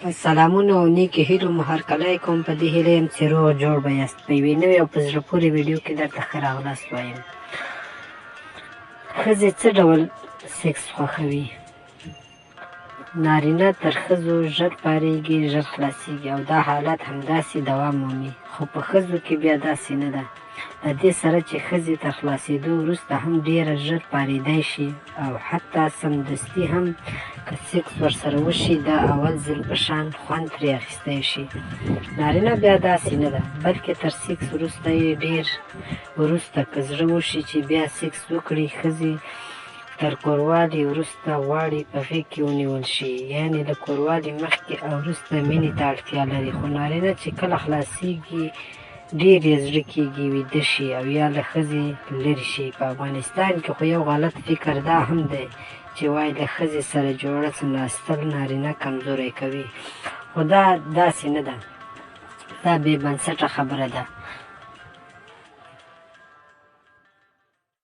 په سلامونو او نیکې هیلو مو هرکلی کوم. په دې هیله یم چې روغ جوړ به یاست. په یوې نوې او په زړه پورې ویډیو کې درته ښه راغلاست وایم. ښځې څه ډول سکس خوښوي؟ نارینه تر ښځو ژر پارېږي، ژر خلاصېږي او دا حالت همداسې دوام مومي، خو په ښځو کې بیا داسې نه ده. له دې سره چې ښځې تر خلاصېدو وروسته هم ډېره ژر پارېدای شي او حتی سمدستي هم که سکس ورسره وشي د اول ځل په شان خوند ترې اخیستی شي. نارینه بیا داسې نه ده، بلکې تر سکس وروسته یې ډېر وروسته که زړه وشي چې بیا سکس وکړي. ښځې تر کوروالي وروسته غواړي په غېږ کې ونیول شي، یعنې له کوروالي مخکې او وروسته مینې ته اړتیا لري، خو نارینه چې کله خلاصېږي ډېر یې زړه کېږي ویده شي او یا له ښځې لرې شي. په افغانستان کې خو یو غلط فکر دا هم دی چې وایي له ښځې سره جوړه څملاستل نارینه کمزوری کوي، خو دا داسې نه ده، دا بې بنسټه خبره ده.